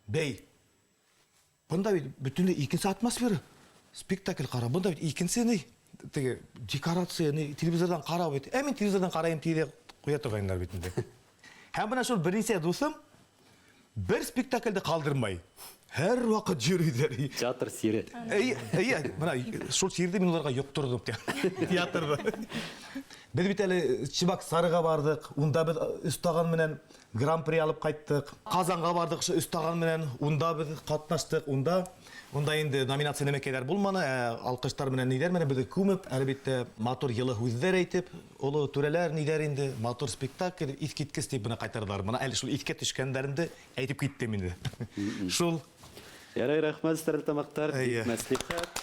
Бей, бында бит бөтөнләй икенсе атмосфера. Спектакль ҡара, бында бит икенсе ни? Теге декорация, ни, телевизорҙан ҡарау бит. Ә мин телевизорҙан ҡарайым тиҙе ҡуя торғайнылар бит инде. Һәм бына шул бер нисә дуҫым бер спектаклде ҡалдырмай. Һәр ваҡыт йөрөйҙәр.
Театр сире.
Эйе, эйе, бына шул сирҙе мин уларға йоҡторҙом театрҙа. Беҙ бит әле Чебоксарыға барҙыҡ, унда беҙ Өс таған менән гран-при алып ҡайттыҡ. Ҡазанға барҙыҡ ошо Өс таған менән, унда беҙ ҡатнаштыҡ, унда инде номинация нәмәкәйҙәр булманы, ә алҡыштар менән ниҙәр менән беҙҙе күмеп, әлбиттә, матур йылы һүҙҙәр әйтеп, оло түрәләр ниҙәр инде, матур спектакль, иҫ киткес тип бына ҡайтарҙылар. Бына әле шул иҫкә төшкәндәремде әйтеп киттем инде. Шул.
Ярай, рәхмәт, Стәрлетамаҡтар,
Эйе.
мәслихәт.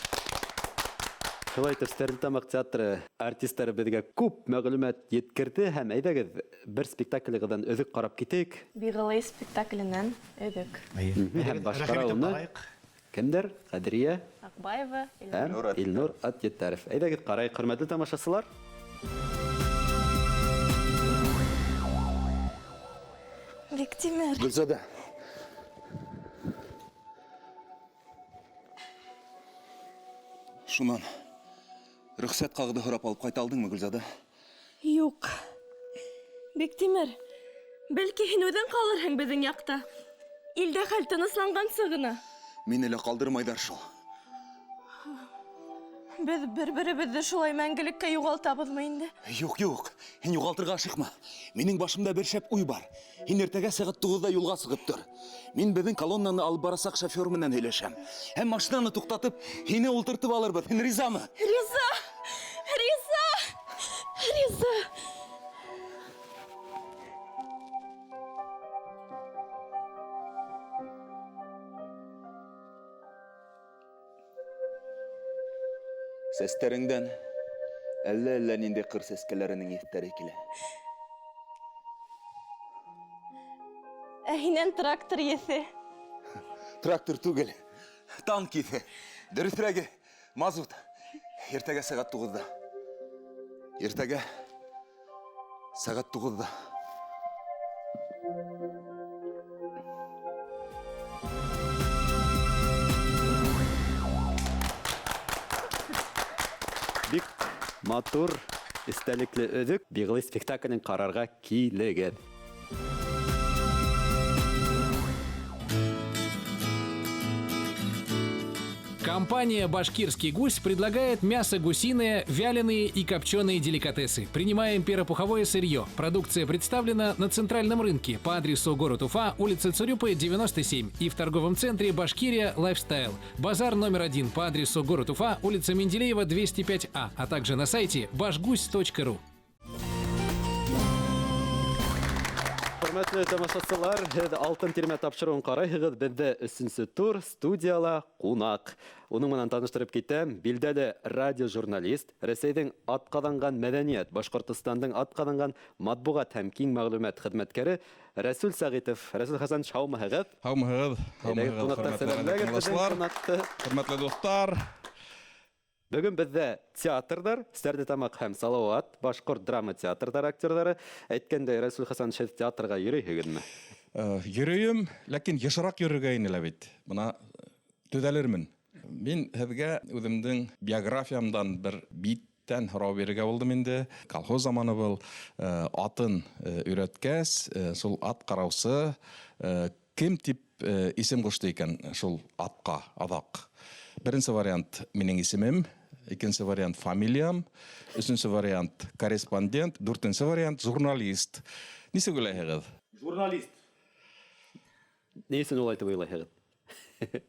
Шулай итеп, Стәрлетамаҡ театры артистары беҙгә күп мәғлүмәт еткерҙе һәм әйҙәгеҙ бер спектаклығыҙҙан өҙөк ҡарап китик.
Биғылый спектакленән өҙөк.
Эйе.
Һәм башҡара
Рәхим итеп
уны
ҡарайыҡ.
кемдәр? Ҡәҙриә
Аҡбаева,
һәм
Илнур Атйәтәров.
Илнур Атйәтәров. Әйҙәгеҙ ҡарайыҡ, хөрмәтле тамашасылар.
Биктимер.
Гөлзада. Шунан рөхсәт ҡағыҙы һорап алып ҡайта алдыңмы, Гөлзада?
Юҡ. Биктимер, бәлки һин үҙең ҡалырһың беҙҙең яҡта. Илдә хәл тынысланғансы ғына.
Мине лә ҡалдырмайҙар шул.
Беҙ бер-беребеҙҙе шулай мәңгелеккә юғалтабыҙмы инде?
Юҡ, юҡ. Һин юғалтырға ашыҡма. Минең башымда бер шәп уй бар. Һин иртәгә сәғәт 9-да юлға сығып тор. Мин беҙҙең колоннаны алып барасаҡ шофер менән һөйләшәм. Һәм машинаны туҡтатып, һине ултыртып алырбыҙ. Һин ризамы?
Риза! Риза! Риза!
Сәстәреңдән әллә-әллә ниндәй ҡыр сәскәләренең еҫтәре килә.
Ә һинән трактор еҫе.
Трактор түгел, танк еҫе. Дөрөҫөрәге, мазут. Иртәгә сәғәт 9-да. Иртәгә сәғәт 9-да.
Бик матур, эстәлекле өҙөк. Биғылый спектаклен ҡарарға килегеҙ.
Компания «Башкирский гусь» предлагает мясо гусиное, вяленые и копченые деликатесы. Принимаем перопуховое сырье. Продукция представлена на центральном рынке по адресу город Уфа, улица Цурюпы, 97 и в торговом центре «Башкирия Лайфстайл». Базар номер 1 по адресу город Уфа, улица Менделеева, 205А, а также на сайте башгусь.ру.
Хөрмәтле тамашасылар, һеҙ Алтын тирмә тапшырыуын ҡарайһығыҙ. Беҙҙә өсөнсө тур студияла ҡунаҡ. Уның менән таныштырып китәм. Билдәле радиожурналист, Рәсәйҙең атҡаҙанған мәҙәниәт, Башҡортостандың атҡаҙанған матбуғат һәм киң мәғлүмәт хеҙмәткәре Рәсүл Сәғитов. Рәсүл Хәсәнович, һаумыһығыҙ?
Һаумыһығыҙ, һаумыһығыҙ, хөрмәтле хөрмәтле дуҫтар.
Бөгөн беҙҙә театрҙар, Стәрлетамаҡ һәм Салауат, башҡорт драма театрҙар актерҙары. Әйткәндәй, Рәсүл Хәсәнович, һеҙ театрға йөрөйһөгөҙмө?
Йөрөйөм, ләкин йышыраҡ йөрөргә ине лә бит. Бына төҙәлермен. Мин һеҙгә үҙемдең биографиямдан бер биттән һорау бирергә булдым инде. Колхоз заманы был, атын өйрәткәс, шул ат ҡараусы кем тип исем ҡушты икән шул атҡа, аҙаҡ? Беренсе вариант минең исемем, икенсе вариант фамилиям, өсөнсө вариант корреспондент, дүртенсе вариант журналист. Нисек уйлайһығыҙ?
Журналист.
Ни өсөн улай тип уйлайһығыҙ?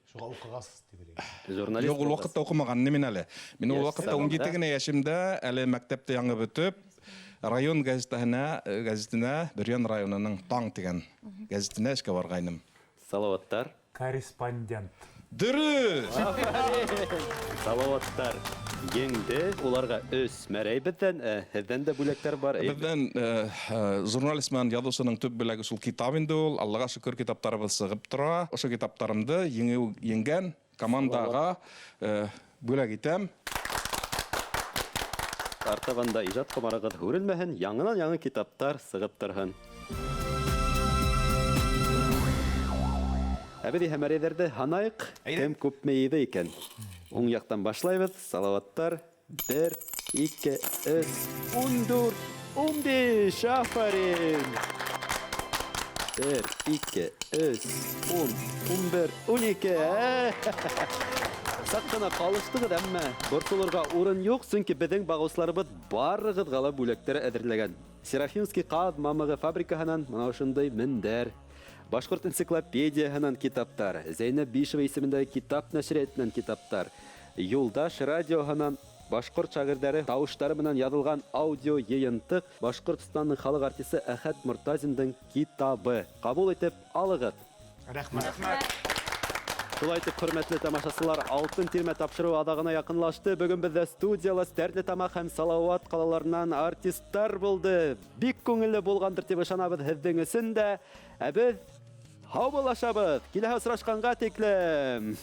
Шуға уҡығасыз тип уйлайым.
Журналист.
Юҡ, ул ваҡытта уҡымаған мин әле. Мин ул ваҡытта 17 генә йәшемдә, әле мәктәптә яңы бөтөп, район газетенә, Бөрйән районының Таң тигән газетенә эшкә барғайным.
Салауаттар.
Корреспондент.
Дөрөҫ!
Салауаттар еңде, уларға өс мәрәй беҙҙән, һеҙҙән дә бүләктәр бар.
Беҙҙән журналист менән яҙыусының төп бүләге шул китап инде ул. Аллаға шөкөр, китаптарыбыҙ сығып тора. Ошо китаптарымды еңгән командаға бүләк итәм.
Артабан да ижад ҡомарығыҙ һүрелмәһен, яңынан-яңы китаптар сығып торһон. Ә беҙ иһә мәрәйҙәрҙе һанайыҡ. Кем күпме йыйҙы икән? Уң яҡтан башлайбыҙ. Салауаттар. 1, 2, 3, 14, 15. Афарин! 1, 2, 3, 10, 11, 12. Саҡ ҡына ҡалыштығыҙ, әммә борсолорға урын юҡ, сөнки беҙҙең бағыусыларыбыҙ барығыҙға ла бүләктәр әҙерләгән. Серафимский ҡаҙ мамығы фабрикаһынан мына ошондай мендәр, Башҡорт энциклопедияһынан китаптар, Зәйнәб Бишева исемендәге китап нәшриәтенән китаптар, Юлдаш радиоһынан башҡорт шағирҙәре тауыштары менән яҙылған аудио йыйынтыҡ, Башҡортостандың халыҡ артисы Әхәт Мортазиндың китабы. Ҡабул итеп алығыҙ.
Рәхмәт.
Шулай итеп, хөрмәтле тамашасылар, Алтын тирмә тапшырыуы аҙағына яҡынлашты. Бөгөн беҙҙә студияла Стәрлетамаҡ һәм Салауат ҡалаларынан артисттар булды. Бик күңелле булғандыр тип ышанабыҙ һеҙҙең өсөн дә. Ә беҙ һаубуллашабыҙ. Киләһе осрашҡанға тиклем.